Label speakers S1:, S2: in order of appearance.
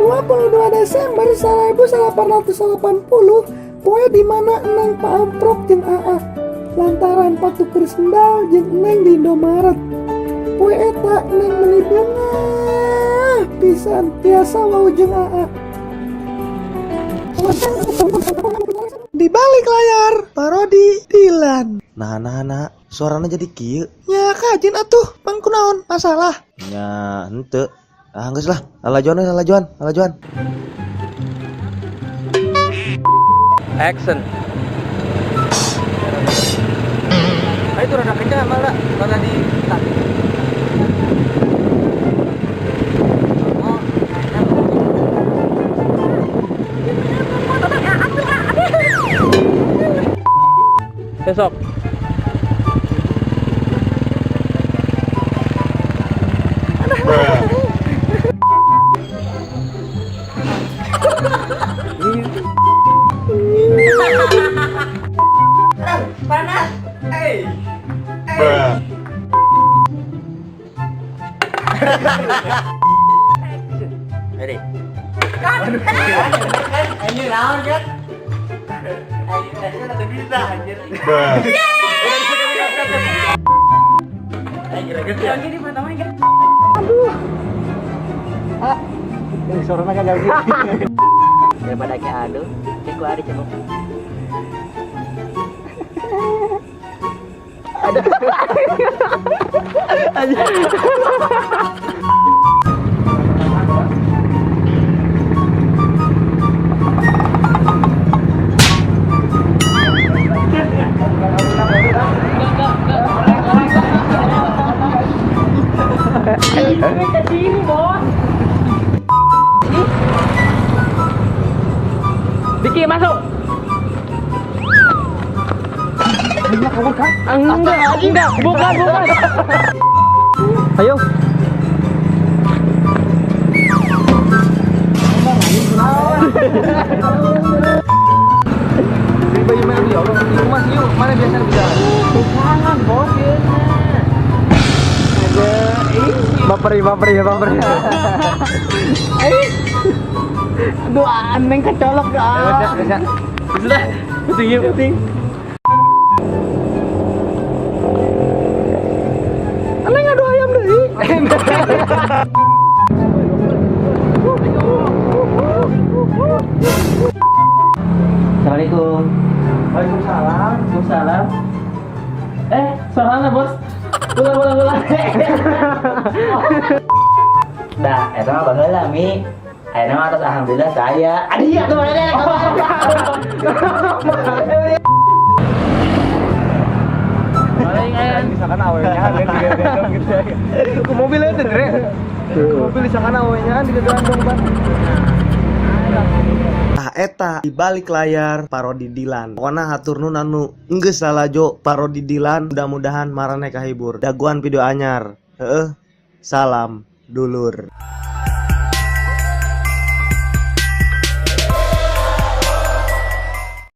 S1: 22 Desember 1880, poe di mana Eneng paamprok jeung Aa lantaran patuker sendal jeung Neng di Indomaret. Poe eta Neng meuni beungah pisan tiasa wawuh jeung Aa. Di balik layar parodi Dilan.
S2: Nah, nah, nah, suaranya jadi kieu.
S1: Nya kajeun atuh, pang kunaon masalah?
S2: Nya henteu. Ah, geus lah, lalajoan we, lalajoan, lalajoan.
S3: Action.
S4: Nah, itu rada kencang malah rada di Oh,
S3: Besok.
S4: Panas. Hey. Ready. Ini naon kan? Ayo, bisa anjir.
S1: Suaranya kagak gitu.
S4: Daripada kayak aduh, cek gua ada cebok.
S3: Diki masuk. Enggak, enggak, bukan, bukan. Ayo.
S4: Beli baju merah ya Allah, di rumah sih yuk, mana biasa bisa.
S3: Bukan, bos. Ada.
S4: Baper, baper ya, baper.
S3: Aduh, aneh kecolok
S4: Bisa, bisa.
S3: Sudah, penting ya, penting.
S1: Neng adu ayam deui.
S4: Assalamualaikum.
S1: Waalaikumsalam.
S3: Waalaikumsalam. Suaranya bos. Ulang, ulang, ulang.
S4: Dah, eta mah baheula Mi. Ayeuna mah atas alhamdulillah saya. Aduh iya tuh mana
S3: Paling ayam.
S1: Misalkan awenya kan digendong gitu ya. Ke mobil aja Dre. Ke mobil misalkan awenya digendong Bang.
S2: Tah eta di balik layar parodi Dilan. Pokona hatur nuhun anu geus lalajo parodi Dilan, mudah-mudahan maraneh kahibur. Dagoan video anyar. Heeh. Salam dulur.